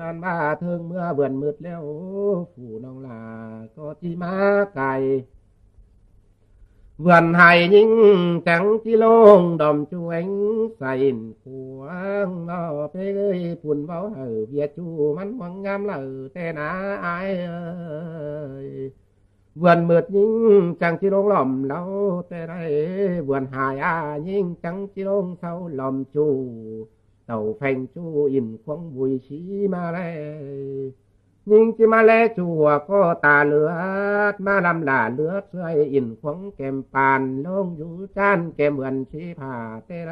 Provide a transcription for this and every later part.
ອັນວ່າເຖິງເມື່ອເວືອນມືດແລ້ວ ຜູ້ນ້ອງຫຼ້າກໍຊິມາໄກ ເວືອນຫາຍຍິງຈັງຊິລົງດອມຈູແຫວງໃສ່ອິນຂວາງເນາະ ເປ້ເອີຍ ພຸ້ນເວົ້າໃຫ້ເວຍຈູມັນຫວງງາມເລີແຕ່ນາອ້າຍເອີຍ. ເວືອນມືດຍິງຈັງຊິລົງລອມເລົາແຕ່ໃດ ເວືອນຫາຍອ້າຍຍິງຈັງຊິລົງເຊົາລອມຈູ ເຕົ້າແຟງຈູອິນຂວາງບຸຍຊີມາແລ ຍິງຊິມາແລຈູຫົວກໍຕາເລືອດ ມາລຳຫຼ້າເລືອດຊ່ວຍອິນຂວາງແກ້ມປານ ລົງຢູ່ຈານແກ້ມເວືອນຊີຜາແຕ່ໃດ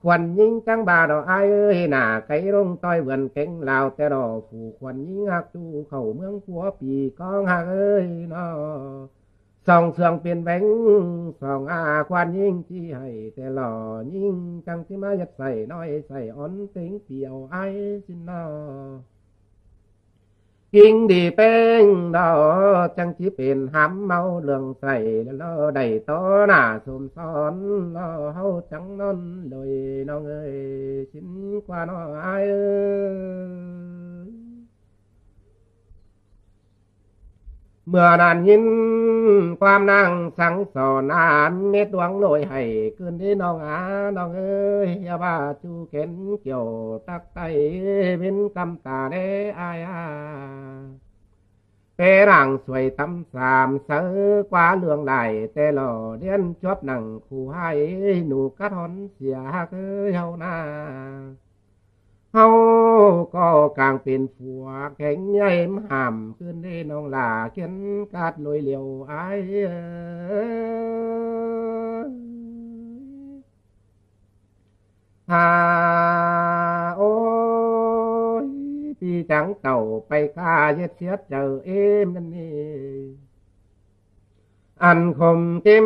ຂວັນຍິງຈັງບາດອກອ້າຍເອີຍ ໜ້າໄກລົງຕ້ອຍເວືອນແກງລາວແຕ່ດອກ ຜູ້ຂວັນຍິງຮັກຈູເຂົ້າເມືອງຜົວປີກອງຮັກເອີຍເນາະ. ສອງເຊື່ອງເປັນແຫວງສອງອາ ຂວັນຍິງຊິໃຫ້ແຕ່ຫຼໍ່ ຍິງຈັ່ງຊິມາເຮັດໃສ່ນ້ອຍໃສ່ອ່ອນ ເຕັງປີເອົາອ້າຍຊິນນອ ຍິງດີເປັງເນາະ ຈັ່ງຊິເປັນຫຳເມົາເລື່ອງໃສ່ ແລ້ວໄດ້ຕໍ່ໜ້າສົມສອນເນາະ ເຮົາຈັ່ງນອນໂດຍນ້ອງເອີຍ ຊິນກວ່າເນາະອ້າຍເອີຍ. ເມື່ອນັ້ນຍິນຄວາມນາງສັ່ງສອນ ອານເມັດດວງໂລຍໃຫ້ຄືນດີນ້ອງອາ ນ້ອງເອີຍ ຢ່າວ່າຈູແຂນກ່ຽວຕັກໄຕ ເປັນກຳຕາແດ່ອ້າຍອາ ແປຮ່າງສວຍຕຳສາມ ເຊີກວ່າເລື່ອງຫຼາຍແຕ່ຫຼໍ່ ດຽນຈວບໜັງຄູ່ໃຫ້ ໜູກະທ້ອນເສຍຮັກເອີຍເຮົານາ. ເຮົາກໍກາງເປັນຜົວແຂງໃຫຍ່ມາຫ້າມ ຄືນເດນ້ອງຫຼ້າ ຂຽນກາດໂລຍຫຼຽວອ້າຍເອີຍ. ຫາ ໂອ້ຍ ປີຈັງເຕົ້າໄປຂ້າເຮັດເສຍເຈົ້າເອມນັ້ນນີ້ ອັນຄົມເຕັມ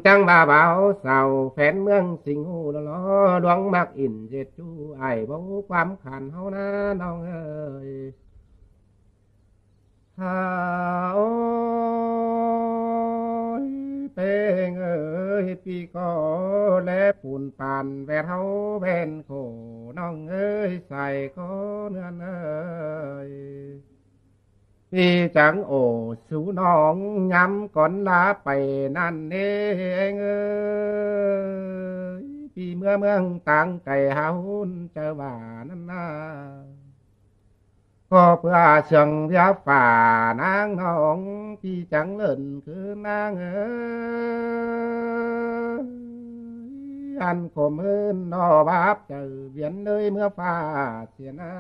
ຈັ່ງວ່າບ່າວສາວ ແຟນເມືອງສິງຫູຫຼໍ່ ດວງມັກອິນເຈັດຈູ ອ້າຍເວົ້າຄວາມຂັນເຮົານານ້ອງເອີຍ. ຫາ ໂອ້ຍ ເປ້ງເອີຍ ປີກໍແລປູນປານ ແວດເຮົາແວ່ນໂຂ ນ້ອງເອີຍ ສາຍກໍເໜືອນເອີຍ. ປີຈັງໂອສູ່ນ້ອງ ຍາມກ່ອນລາໄປນັ້ນເອງເອີຍ ປີເມືອເມືອງຕ່າງໄກຫາຫຸນເຈົ້າວ່ານັ້ນນາ ກໍເພື່ອເຊື່ອງວຽຝານາງນ້ອງ ປີຈັງເລີນຄືນນາງເອີຍ ອັນຄົມເອີ້ນນອບາບໃຈ ວຽນເລີຍເມືອຟ້າເສຍນາ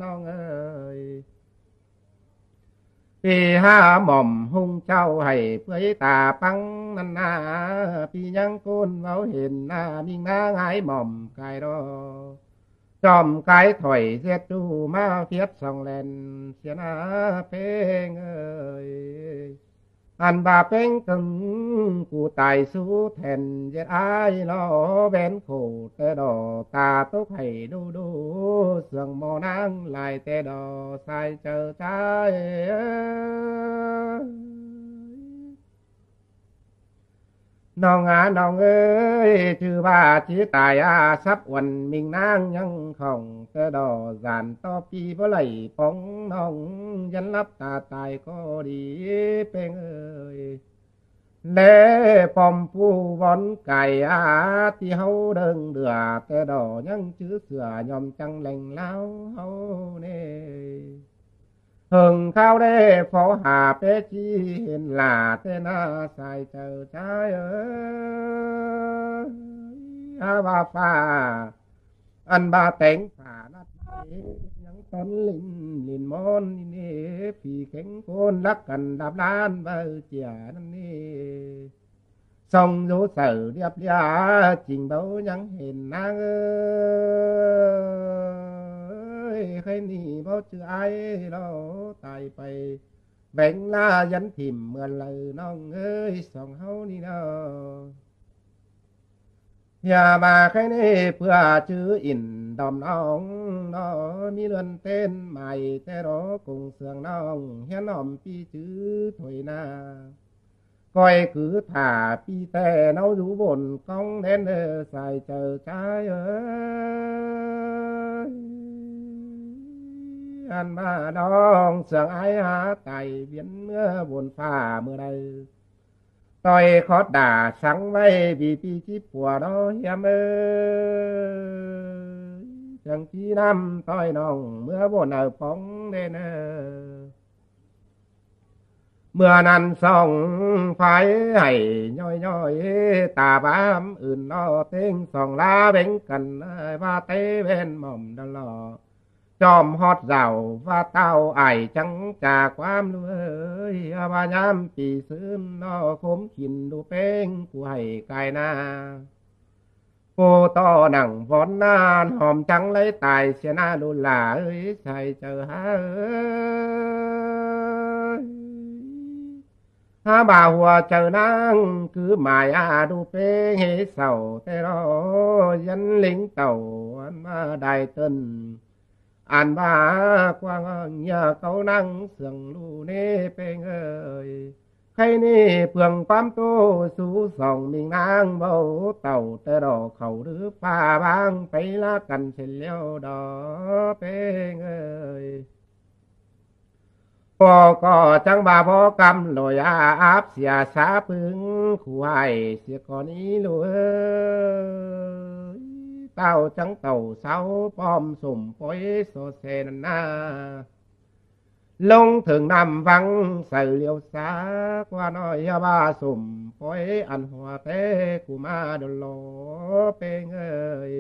ນ້ອງເອີຍ. ປີຫາໝ່ອມຮຸ່ງເຈົ້າໃຫ້ເປືອຍຕາປັງນັ້ນນາ ປີຍັງໂກນເວົ້າເຫັນໜ້າ ມິງນາງຫາຍໝ່ອມກາຍດອ ຈອມກາຍຖອຍເສດຕູມາພຽບສອງແລ່ນເສຍນາເປ້ງເອີຍ. ອັນວ່າເປ້ງຕຶງ ກູຕາຍສູ້ແທນເຢັດອ້າຍລໍ ແວ່ນໂຄແຕ່ດໍ ຕາຕົກໃຫ້ດູດູ ເຊື່ອງໝໍນາງຫຼາຍແຕ່ດໍ ສາຍເຈີຈາຍ. ນ້ອງອານ້ອງເອີຍ ຖືວ່າຊິຕາຍອາສັບອວນ ມິງນາງຍັງຂອງແຕ່ດໍ ສານຕໍ່ປີບໍ່ໄຫຼປ່ອງນ້ອງ ຢັນຫຼັບຕາຕາຍກໍດີເປ້ງເອີຍ. ແລປ້ອມຜູ້ບ່ອນກາຍອາ ທີ່ເຮົາເດີງເດືອແຕ່ດໍ ຍັງຈື່ເສືອຍອມຈັງແຫຼ່ງລາວເຮົາເນ. ເຫິງຄາວແລພໍຫາເປຈີເຫັນຫຼ້າແຕ່ໜ້າ ສາຍເຈົ້າຊາຍເອີຍ ຫາວ່າຟ້າ ອັນວ່າແຕງຟ້ານັດເອ ຍັງຕອນຫຼິ້ນຫຼິ້ນມອນນີ້ເນ ຜີເຂັງໂກນລັກກັນດາບລ້ານເວົ້າເຈຍນັ້ນເນ. ສ່ອງໂຍໃສ່ລຽບລຽ ຈິງເບົາຍັງເຫັນນາງເອີຍ ໃຄນີ້ເບົາຈື່ອ້າຍລາວຕາຍໄປ ແບ່ງລາຢັນຖິ້ມເມື່ອໄລນ້ອງເອີຍ ສອງເຮົານີ້ເນາະ. ຢ່າມາໃຄນີ້ເພື່ອຈື່ອິນດອມນ້ອງເນາະ ມີເລື່ອນເຕັ້ນໃໝ່ແຕ່ລໍກົງເຊື່ອງນ້ອງ ຮຽນອ້ອມປີ້ຈື່ຖອຍໜ້າ ກ້ອຍຄືຖ້າປີ້ແຕ່ເນົາຢູ່ບົນກອງແດນເດີ ສາຍເຈີຈາຍເອີຍ. ອັນວ່ານ້ອງເຊື່ອງອາຍຫາຕາຍ ວຽນເມືອບົນຟ້າເມື່ອໃດ ຕ່ອຍຄອດດ່າສັງໄວ້ ປີປີຈິບປົວເນາະ ຮຽມເອີຍ ຈັ່ງຈີນ້ຳຕ່ອຍນ້ອງ ເມືອບົນເອົາປ່ອງເດ້ເນີ. ເມື່ອນັ້ນສອງຝ່າຍໃຫ້ຍ້ອຍໆ ຕາບາມອື່ນເນາະ ເຕັງສອງລາເວັງກັນ ວ່າເຕເວັນໝ່ອມດອລ ຈອມຮອດເຈົ້າວ່າເຕົ້າອາຍຈັງຈາກຄວາມເລີຍ ວ່າຍາມປີຊືນເນາະ ຄົມຂີນດູເປັງຜູ້ໃຫ້ກາຍໜ້າ ໂປຕໍ່ນັ່ງວອນນານ ຫອມຈັງໄລຕາຍເສຍໜ້າລູກຫຼາເອີຍ ໃສ່ເຈົ້າຫາເອີຍ ຫາບາຫົວເຈົ້ານາງ ຄືໝາຍອາດູເປເຮເສົ້າແຕ່ລໍ ຢັນລິງເຕົ້າ ອັນວ່າໄດ້ເຕີນ ອັນວ່າກວ້າງເຫື່ອເກົານັງເຊື່ອງລູເນເປງເອີຍ ໃຄນີ້ເພື່ອງຄວາມໂຕສູ່ສອງມິງນາງ ເວົ້າເຕົ້າແຕ່ລໍເຂົາຫຼືຟ້າບາງ ໄປລາກັນເສຍແລ້ວດອເປງເອີຍ. ພໍ່ກໍຈັ່ງວ່າບໍ່ກຳລອຍອາ ອາບເສຍສາປຶງ ຄູ່ໃຫ້ເສຍກ່ອນອີລູເອີຍ ເຕົ້າຈັ່ງເຕົ້າເຊົາປ້ອມສົມປ່ອຍ ໂສເສນັ້ນນາ ລົງເຖິງນ້ຳວັງໃສ່ຫຼຽວສາ ກວ່ານ້ອຍຢ່າວ່າສົມປ່ອຍ ອັນຫົວແຕກກູມາດອນຫຼໍເປັງເອີຍ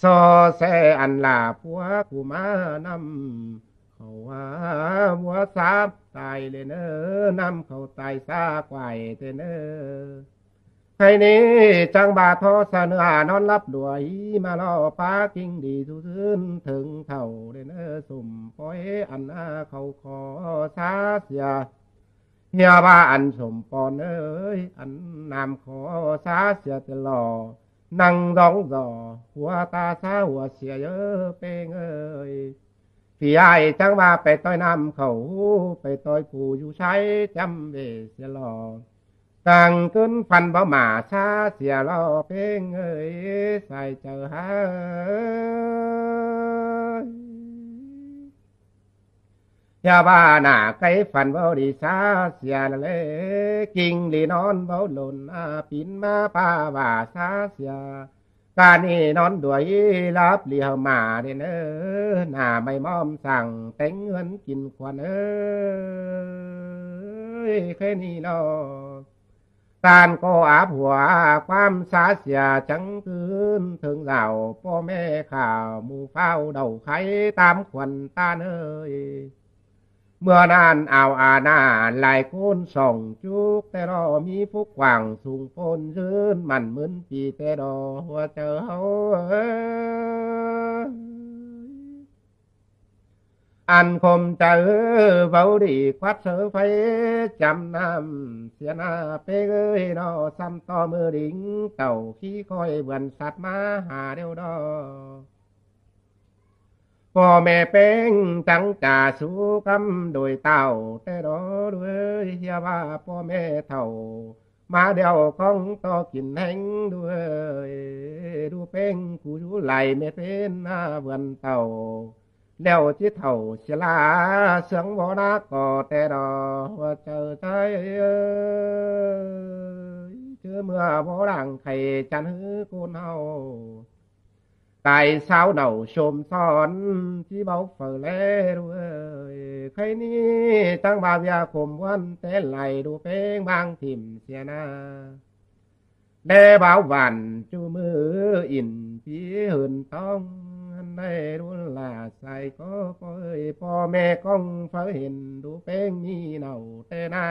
ຊໍແຊອັນຫຼາປົວກູມາ ນ້ຳເຂົ້າຫາບົວສາບຕາຍເລີຍເນີ ນ້ຳເຂົ້າຕາຍສາກວາຍແຕ່ເນີ ໃຫ້ນີ້ຈັ່ງບາທໍສະເໜືອ ນອນຫຼັບລວຍມາລໍປາກິງດີສູ່ຊື່ນເຖິງເຖົ້າເດີເນີ ສົມປ່ອຍອັນອາເຂົາຂໍສາເສຍ ເຮຍວ່າອັນສົມປອນເອີຍ ອັນນາມຂໍສາເສຍແຕ່ລໍ ນັ່ງດອງດໍ ຫົວຕາສາຫົວເສຍເອີເປງເອີຍ ພີ່ອ້າຍຈັ່ງວ່າໄປຕ່ອຍນ້ຳເຂົ້າ ໄປຕ່ອຍປູຢູ່ໃສຈຳເວເສຍລໍ ກາງຄືນຝັນບໍ່ມາຊາເສຍລໍເປງເອີຍ ສາຍເຈົ້າຫາເອີຍ ຢ່າວ່າໜ້າໄກຝັນເວົ້າດີຊາເສຍລະເລ ກິງລີນອນເວົ້າຫຼົ່ນອາ ປິ່ນມາປາວ່າຊາເສຍ ການີ້ນອນດວຍຫຼັບຫຼຽວມາເດີເນີ ໜ້າໄມ້ໝອມສັງແຕ່ງເຮືອນກິນຄວັນເອີຍ ແຄ່ນີ້ລະ ຕານກໍອາບຫົວຄວາມຊາເສຍ ຈັ່ງຄືນເຖິງລາວ ພໍ່ແມ່ຂ້າໝູ່ຟ້າວເດົາໄຄຕາມຄວັນຕາເນີຍ ເມື່ອນັ້ນອາວອານາຫຼາຍໂກນສອງຈຸກແຕ່ລໍ ມີຜູ້ກວ້າງສູງໂພນຍືນໝັ້ນໝືນປີແຕ່ດໍ ຫົວເຈົ້າເຮົາເອີຍ ອັນຄົມເຈົ້າເວົ້າດີຄວັດເສີໄຟ ຈຳນ້ຳເສຍໜ້າເປເອີຍເນາະ ຊ້ຳຕໍ່ມືດິງເຕົ້າ ຂີ້ຄອຍເບືອນສັດມາຫາແລ້ວດອກ ພໍ່ແມ່ເປັງຈັ່ງຈາສູ່ກຳໂດຍເຕົ້າແຕ່ດໍດ້ວຍ ເຮຍວ່າພໍ່ແມ່ເຖົ້າມາດຽວຂອງຕໍ່ກິນແຮງດ້ວຍ ດູເປັງກູຢູ່ໄຫຼແມ່ເປັນໜ້າເບືອນເຕົ້າ ແລ້ວຈິເຖົ້າຊິລາເຊື່ອງບໍ່ນາກໍແຕ່ດໍ ຫົວເຈົ້າໃຈເອີຍ ເຈີເມື່ອບໍ່ດັງໄຂ່ຈັນຫືອໂກນເຮົາ ກາຍສາວເນົ່າຊົມຊ້ອນ ທີ່ເວົ້າເຝີແລດ້ວຍ ໃຄນີ້ຕັ້ງບາວຽຄົມວັນແຕ່ໄຫຼ ດູເປັງບາງຖິ້ມເສຍໜ້າ ແລບາວຫວານຈູມືອິນປີເຫີນຕ້ອງ ໃນລຸນລາໃສກໍປ່ອຍ ພໍ່ແມ່ກ້ອງເຝົ້າເຫັນ ດູເປັງມີເນົ່າແຕ່ໜ້າ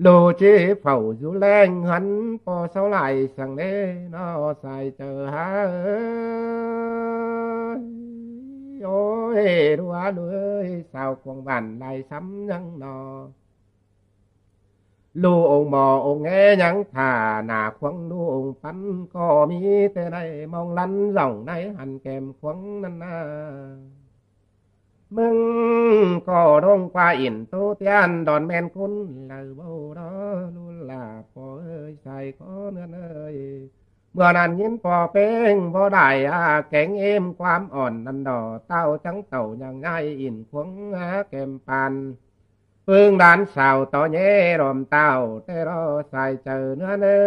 ໂລເຈເຝົ້າຢູ່ແລງຫັນ ບໍ່ເຊົາຫຼາຍສັງເດເນາະ ສາຍເຈົ້າຫາເອີຍ ໂອ້ຍ ດູອາເອີຍ ສາວກວາງບ້ານຫຼາຍຊ້ຳຍັງເນາະ ລູອົງໝໍອົງແງຍັງຖ້າ ໜ້າຂວາງລູອົງປັນກໍມີແຕ່ໃນມອງລັນ ລອງໃນຫັນແກ້ມຂວາງນັ້ນນາ ມຶງກໍດົງກວ່າອິນໂຕຕຽນ ດອນແມ່ນກຸນລາວເບົາດອ ລຸນລາພໍ່ເອີຍ ສາຍຂໍເນີນເອີຍ ເມື່ອນັ້ນຍິນພໍ່ເປັງບໍ່ໄດ້ອາແກງເອມຄວາມອ່ອນນັ້ນດອກ ເຕົ້າຈັງເຕົ້າຍັງຍ້າຍອິນຄວງຫາແກ້ມປານ ປຶ້ງຫຼານສາວຕໍ່ແຍ່ລອມເຕົ້າ ແຕ່ລໍສາຍເຈີເນື້ອເນີ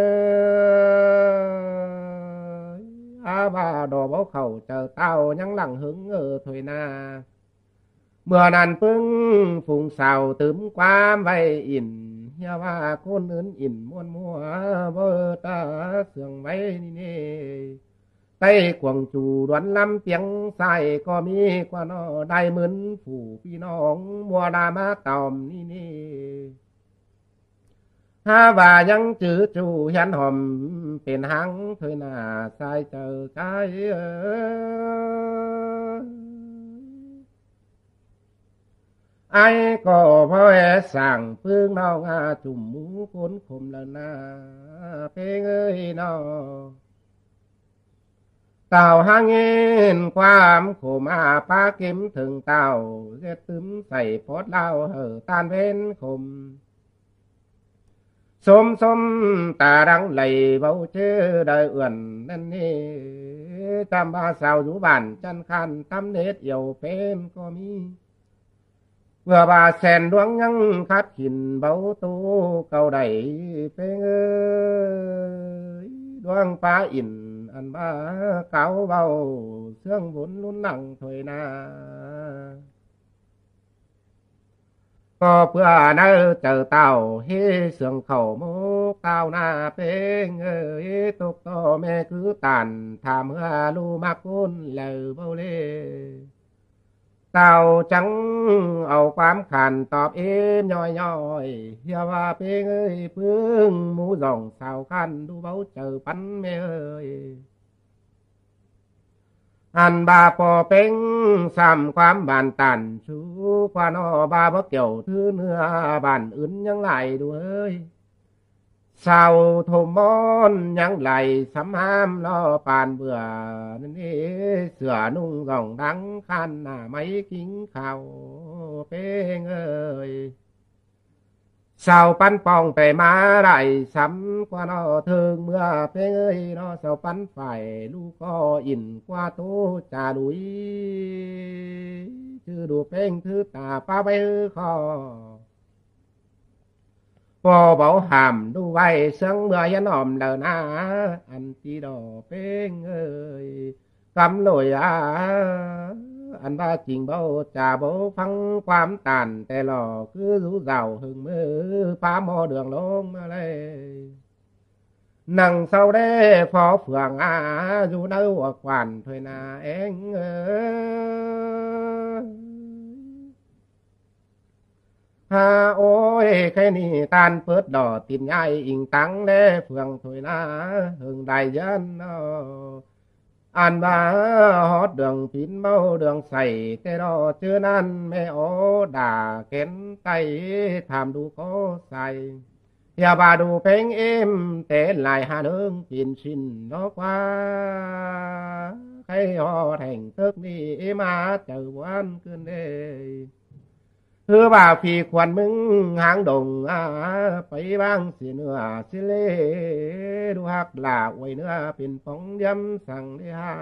ຍ ອາວ່າດອກບໍ່ເຂົ້າເຈີເຕົ້າຍັງຫຼັງຫຶງເອີຖອຍໜ້າ. ເມື່ອນັ້ນປຶ້ງຝູງສາວຕື່ມຄວາມໄວ້ອິນ ເຮຍວ່າຄົນອື່ນອິນມ່ວນມົວ ບໍ່ຕາເຊື່ອງໄວ້ນີ້ເນ ໃຕ້ກວາງຈູດວນລຳປຽງຊາຍກໍມີກວ່ານໍ ໄດ້ໝື່ນຜູ້ພີ່ນ້ອງມົວນາມາຕອມນີ້ເນ ຫາວ່າຍັງຈື່ຈູຮຽນຮ່ອມເປັນຫາງເທີຍໜ້າຊາຍເຈົ້າຊາຍເອີຍ ອ້າຍກໍພໍແອສ້າງປຶ້ງນ້ອງອາຈຸ່ມໝູຄົນຄົມລະນາ ເປັງເອີຍນໍ ເຕົ້າຫາງເຫັນຄວາມຂົມອາປາເກັມເຖິງເຕົ້າ ເຮັດຕື່ມໃສ່ປອດລາວເຮີຕານເວັນຂົມ ສົມສົມຕາດັງໄຫຼເວົ້າເຈີໄດ້ເອື້ອນນັ້ນເນ ຈຳວ່າສາວຢູ່ບ້ານຈັນຄານ ຕຳເນັດອຽວເປັນກໍມີ ເພື່ອວ່າແສນດວງຍັງຂັດຂີນເບົາໂຕເກົ່າໃດ ເປັງເອີຍ ດວງຟ້າອິນອັນວ່າກ່າວເວົ້າເຊື່ອງບຸນລຸນຫຼັງຖອຍໜ້າ ກໍເພື່ອໃນເຈົ້າເຕົ້າເຮເຊື່ອງເຂົ້າໝົກຕ່າວໜ້າ ເປັງເອີຍ ຕົກຕໍ່ແມ່ຄືຕານ ຖ້າເມື່ອຮູ້ມັກກຸນແລ້ວເວົ້າເລ ເຕົ້າຈັ່ງເອົາຄວາມຂັນຕອບເອມຍ້ອຍໆ ເຮຍວ່າເປັງເອີຍ ປຶ້ງໝູສອງສາວຂັນ ດູເວົ້າເຈີປັນແມ່ເອີຍ ອັນວ່າພໍ່ເປັງຊ້ຳຄວາມບານຕານ ຊູກວ່ານໍ ວ່າບໍ່ກ່ຽວຖືເນື້ອ ບ້ານອື່ນຍັງຫຼາຍດູເອີຍ ຊາວຖົມມອນຍັງໄຫຼສຳຫາມລໍປານເບື່ອ ນັ້ນເອ ເສື້ອນຸ່ງສອງດັງຄານໜ້າໄມ້ກິງຂາວ ເປັງເອີຍ ຊາວປັນປ່ອງໄປມາຫຼາຍສຳກວ່ານໍ ເຖິງເມື່ອເປັງເອີຍນໍ ຊາວປັນຝ່າຍລູກກໍອິນກວ່າໂຕຈາລຸຍ ຈື່ດູເປັງຖືຕາປາໄວ້ເຮີຂໍ ບໍ່ເບົາຫ້າມດູໄວ້ເຊິ່ງເມື່ອຍານອມເລີນາ ອັນຕີດອເປັງເອີຍ ກຳໂລຍອາ ອັນວ່າຈິງເບົາຈາບໍ່ຟັງຄວາມຕານແຕ່ລໍ ຄືຢູ່ເຈົ້າຫຶງມືພາໝໍເດືອງລົງມາແລ ນັ່ງເຊົາແດ່ພໍເຟືອງອາ ຢູ່ໃນຫົວກວານຖ້ວຍນາແອງເອີຍ. ຫາໂອ້ຍ ໄຄນີ້ຕານເປີດດອກ ຕິນຍາຍອີງຕັງແລເຟືອງຖ້ວຍນາ ເຫິງໄດ້ເຢັນເນາະ ອັນວ່າຮອດເດືອງປິ່ນເມົາເດືອງໃສ ແຕ່ດອກເຈີນັ້ນແມ່ໂອດາແກນໄຕ ຖາມດູຂໍໃສ່ ຢ່າວ່າດູເພັງເອັມ ແຕ່ຫຼາຍຫາເດີງປິ່ນຊິນດອກວ່າ ໃຄຮອດແຫ່ງຕຶກນີ້ເອມາເຈົ້າຫວານຂຶ້ນເດ ຄືວ່າຜີຂວັນມຶງຫາງດົງອາ ໄປວາງຊິເນື້ອຊິເລ ດູຮັກຫຼ້າອວຍເນື້ອເປັນປ່ອງຢ້ຳສັງເດຫາ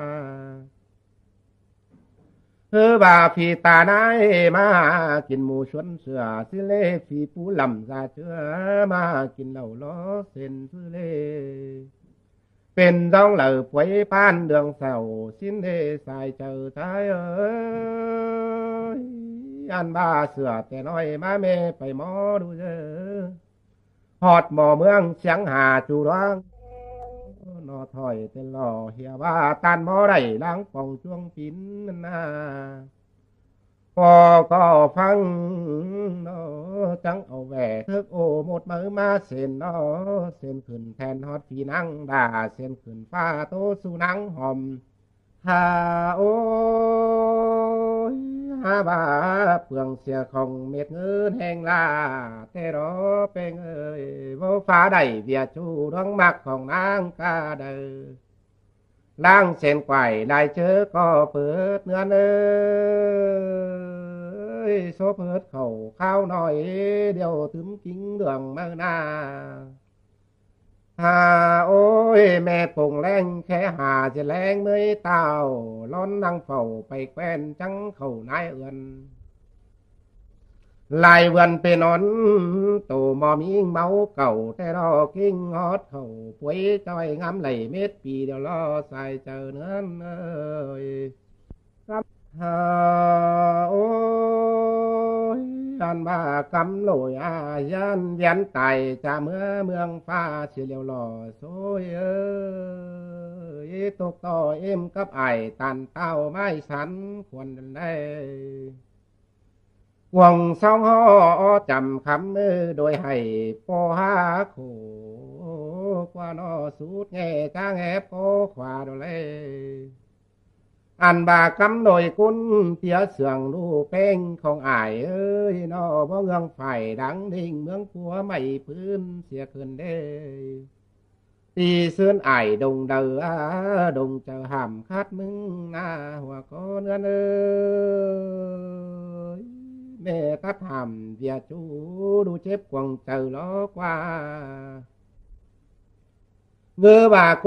ຄືວ່າຜີຕານາຍມາກິນໝູຊວນເສືອຊິເລ ຜີປູລຳຊາເຈື່ອມາກິນເຫຼົ້າລໍເສັ້ນຊິເລ ເປັນດອງເລົ່າປ່ວຍປານເດືອງເສົ້າ ຊິນເດສາຍເຈົ້າຊາຍເອີຍ ອັນວ່າເສືອແຕ່ນ້ອຍມາແມ່ໄປໝໍດູເດີ ຮອດໝໍເມືອງຊຽງຫາຈູດວງ ໜໍຖອຍແຕ່ລໍເຮຍວ່າຕານໝໍໄດ້ລ້າງປ່ອງຈວງປິ່ນນັ້ນນາ ພໍກໍຟັງເນາະ ຈັ່ງເອົາແຫວເຖິກໂອໝົດເໝີມາເຊັນເນາະ ເຊັນຂຶ້ນແທ່ນຮອດຜີນາງດາ ເຊັນຂຶ້ນຟ້າໂຕສູ່ນາງຫອມ ຫາໂອ້ຍ ຫາວ່າເປືອງເສຍຂອງເມັດເງິນແຮງລາ ແຕ່ດອກເປັງເອີຍ ເວົ້າຟ້າໄດ້ເວຍຈູດວງມັກຂອງນາງກາເດີ ລ້າງເສັ້ນກວາຍລາຍເຈີກໍເປີດເໜືອນເອີຍ ໂຊເພີດເຂົ້າຄາວໜ້ອຍ ດຽວຕຶມກິງເດືອງເມືອນາ ຫາ ໂອ້ຍ ແມ່ປົງແລງແຄ່ຫາ ຈະແລງເມີຍເຕົ້າ ລ້ອນນັ່ງເຝົ້າໄປແຄວນ ຈັງເຂົ້ານາຍເຮືອນ ຫຼາຍເວືອນໄປນອນ ໂຕໝໍມີງເມົາເກົ່າ ແຕ່ລໍກິງຮອດເຂົ້າ ປ່ວຍຈ້ອຍງາມໄຫຼເມັດປີ ດຽວລໍສາຍເຈົ້າເໜືອນເອີຍ. ກັບ ຫາ ໂອ້ຍ ອັນວ່າກຳໂຫຼຍອາຍານ ວຽນຕາຍຈາເມືອເມືອງຟ້າ ຊິລຽວຫຼໍ່ໂຊຍເອີຍ ຕົກຕໍ່ເອັມກັບອ້າຍ ຕານເຕົ້າໄມ້ສັນຄວນໄດ້ ກວງຊອງຫໍ້ ຈຳຄຳເອີ ໂດຍໃຫ້ປໍຫາໂຄ ກວ່າໜໍ່ສູດແງ່ ຈາງແຮບກໍຂວາໂດເລ ອັນວ່າກຳໂດຍກຸນ ເປຍເຊື່ອງລູແປ້ງຂອງອ້າຍເອີຍ ໜໍ່ບໍ່ເງືອງຝ້າຍ ດັງດິງເມືອງຜົວ ໄມ້ພື້ນເສຍຄືນເດ້ ຕີເຊີນອ້າຍດົງເດີ ດົງເຈີຫ້າມຂາດມຶງ ໜ້າຫົວກໍເໜືອນເອີຍ ແມ່ຕັດຫ້າມເວຍຈູ ດູເຈັບກວາງເຈີລໍກວ່າ ເງືອວ່າໂກ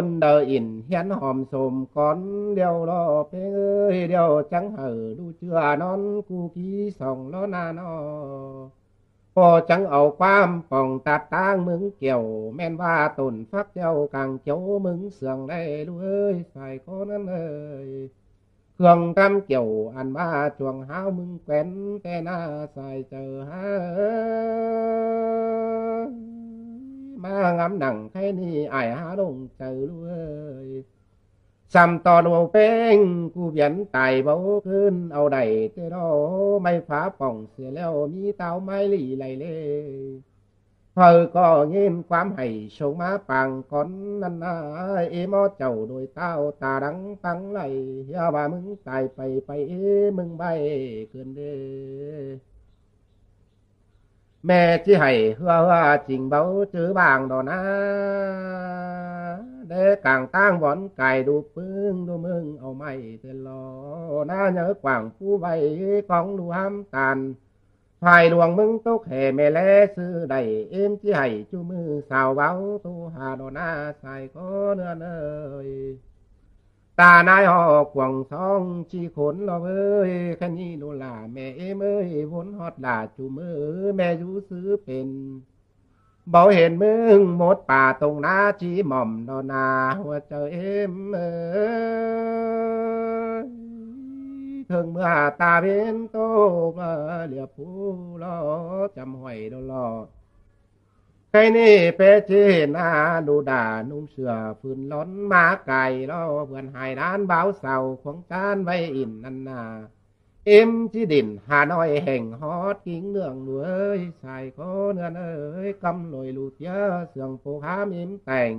ນເດີອິນ ຮຽນຫອມສົມກ່ອນ ດຽວລໍເປັງເອີຍ ດຽວຈັ່ງໃຫ້ດູເຈື່ອນອນ ກູກີສອງລໍໜ້ານໍ ພໍຈັ່ງເອົາຄວາມປ່ອງ ຕັດຕາງເມືອງແກ້ວ ແມ່ນວ່າຕົ້ນຝັກແກ້ວ ກາງແກ້ວເມືອງເຊືອງໄດ້ ລູກເອີຍ ສາຍຂໍນັ້ນເອີຍ ເຄື່ອງກຳແກ້ວ ອັນວ່າຈວງຫາວເມືອງແກ່ນ ແຕ່ໜ້າສາຍເຈີຫາ ມາງາມໜັງໄຄນີ້ ອ້າຍຫາລົງເຈີ ລູກເອີຍ ສ່ຳຕໍ່ໂລເປັງ ກູວຽນຕາຍເບົາຄືນ ເອົາໄດ້ແຕ່ລໍໄມ້ຟ້າປ່ອງເສຍແລ້ວ ມີເຕົ້າໄມ້ລີໄລເລ ເພິ່ນກໍຍິນຄວາມໃຫ້ຊົງມາປາງກ່ອນນັ້ນນາ ເອໝໍເຈົ້າໂດຍເຕົ້າ ຕາດັງປັງໄຫຼ ເຮືອວ່າມຶງຕາຍໄປ ໄປເອມຶງໄວເກີນເດ ແມ່ຊິໃຫ້ເຮືອ ເຮືອຈິງເບົາຈື່ບາງດອນນາ ແດ່ກາງຕາງບ່ອນກາຍ ດູປຶງດູເມືອງ ເອົາໄມ້ແຕ່ລໍ ໜ້າເຍີກວ້າງຜູ້ໄວ ຂອງດູຫ້າມຕານ ພາຍຫຼວງເມືອງຕົກແຫ່ ແມ່ແລຊື້ໄດ້ ເອມຊິໃຫ້ຈຸມືສາວເວົ້າ ໂຕຫາດອນນາ ສາຍຂໍເໜືອນເອີຍ ຕານາຍຫອກຂວາງສອງຈີ່ຄົນລະເວີຍ ຄັນນີ້ໂລລາແມ່ເອມເອີຍ ວົນຮອດລາຈຸມື ແມ່ຢູ່ຊື່ເປັນ ເບົາເຫັນເມືອງໝົດປ່າຕົງນາ ຈີ່ໝອມດອນນາ ຫົວເຈົ້າເອມເອີຍ ເຖິງເມື່ອຕາເວັນຕົກ ເຫຼືອຜູ້ລໍຈຳຫ້ອຍດອນລໍ ໃຄນີ້ເປຈີນາ ດູດານຸ່ງເສື້ອຝືນລ້ອນມາກາຍລໍ ເພື່ອນຫາຍນານບ່າວສາວຂອງຈານໄວອິນນັ້ນນາ ເອັມຈີດິນຫານ້ອຍແຫ່ງຮອດກິງເໜືອງເວີຍ ສາຍຂໍເໜືອນເອີຍ ກຳລອຍລູເຕຍ ເຊື່ອງໂປຄາມເອັມແຕ່ງ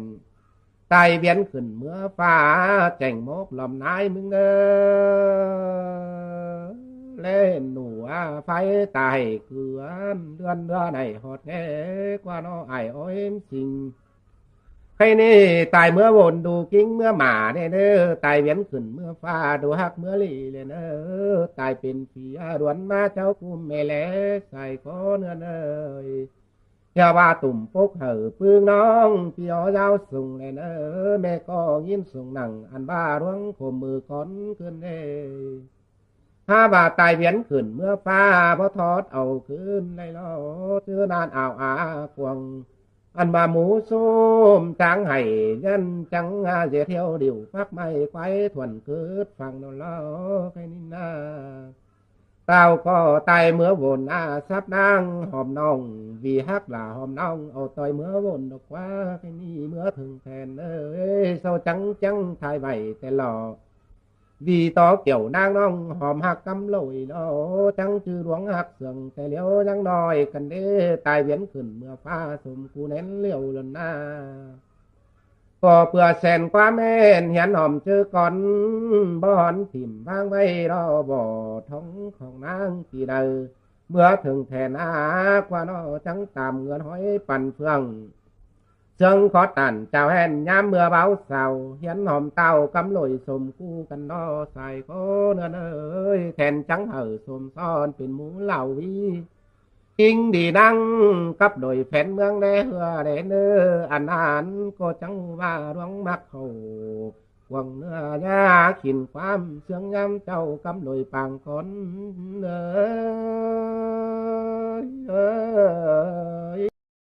ຕາຍວຽນຂຶ້ນເມືອຟ້າ ແຈ້ງໝອກລອມນາຍມຶງເອີຍ ແລນໜູອາໄຟຕາຍເກືອນ ເດືອນເດືອໃນຮອດແງ່ ກວ່ານ້ອງອ້າຍອ້ອຍເອັມສິງ ໃຄນີ້ຕາຍເມືອວົນ ດູກິງເມືອໝາແດ່ເດີ ຕາຍວຽນຂຶ້ນເມືອຟ້າ ດູຮັກເມືອລີແລເດີ ຕາຍເປັນຜີອາດວນມາ ເຈົ້າກຸມແມ່ແລ ສາຍຂໍເໜືອນເອີຍ ຢ່າວ່າຕຸ່ມປົກເຫີປຶງນ້ອງ ປີອອຍາວສູງແລເດີ ແມ່ກໍຍິນສູງໜັງ ອັນວ່າລວງຂົມມືກ່ອນຂຶ້ນເດ ຫາວ່າຕາຍວຽນຂຶ້ນເມືອຟ້າ ບໍ່ທອດເອົາຄືນໄດ້ລໍ ເຈີນານອາວອາກວາງ ອັນວ່າໝູຊຸ່ມຈາງໄຫ້ ຍັນຈັງເຈທ່ຽວດິວ ປັກໄມ້ໄກວທວນເກີດຝັ່ງໂນນລໍ ໃຄນິນນາ ຕ່າວກໍຕາຍເມືອວົນ ອາສັບນາງຫອມນ້ອງ ຫວີຮັກຫຼ້າຫອມນ້ອງ ເອົາຕ່ອຍເມືອວົນດອກກວ່າ ໃຄນີ້ເມືອເຖິງແຜ່ນເອີຍ ເຊົາຈັງຈັງຖ່າຍໄວ້ແຕ່ລໍ ຫວີຕໍ່ແກ້ວນາງນ້ອງ ຫອມຮັກກຳໂລຍລໍ ຈັງຈື່ຫຼວງຮັກເຊື່ອງ ແຕ່ຫຼຽວຍັງນ້ອຍກັນເດ ຕາຍວຽນຂຶ້ນເມືອຟ້າ ສົມກູແໜ້ນຫຼຽວລະນາ ກໍເພື່ອແສນຄວາມແມ່ນ ຮຽນຫອມເຈີກ່ອນ ບໍ່ຫອນຖິ້ມວາງໄວ້ລໍ ບໍ່ທ້ອງຂອງນາງປີໃດ ເມື່ອເຖິງແທ່ນອາກວ່ານໍ ຈັ່ງຕາມເງື່ອນຫອຍປັນເຟືອງ ເຊິ່ງຂໍຕ້ານເຈົ້າແຮ່ນ ຍາມເມື່ອບ່າວສາວ ຮຽນຫອມເຕົ້າກຳໂລຍ ສົມຄູ່ກັນນໍ ສາຍຂໍເໜືອນເອີຍ ແທນຈັ່ງໃຫ້ສົມຊ້ອນ ເປັນໝູເຫຼົ່າຫວີ ອີງດີນັ່ງກັບໂດຍແຜນເມືອງແລເຮືອແລເນີ ອັນນັ້ນກໍຈັ່ງວ່າລວງມັກເຂົ້າ ພວງເນື້ອຍາກິນຄວາມເຊື່ອງຍາມເຈົ້າກຳໂດຍປາງກ່ອນເນີ.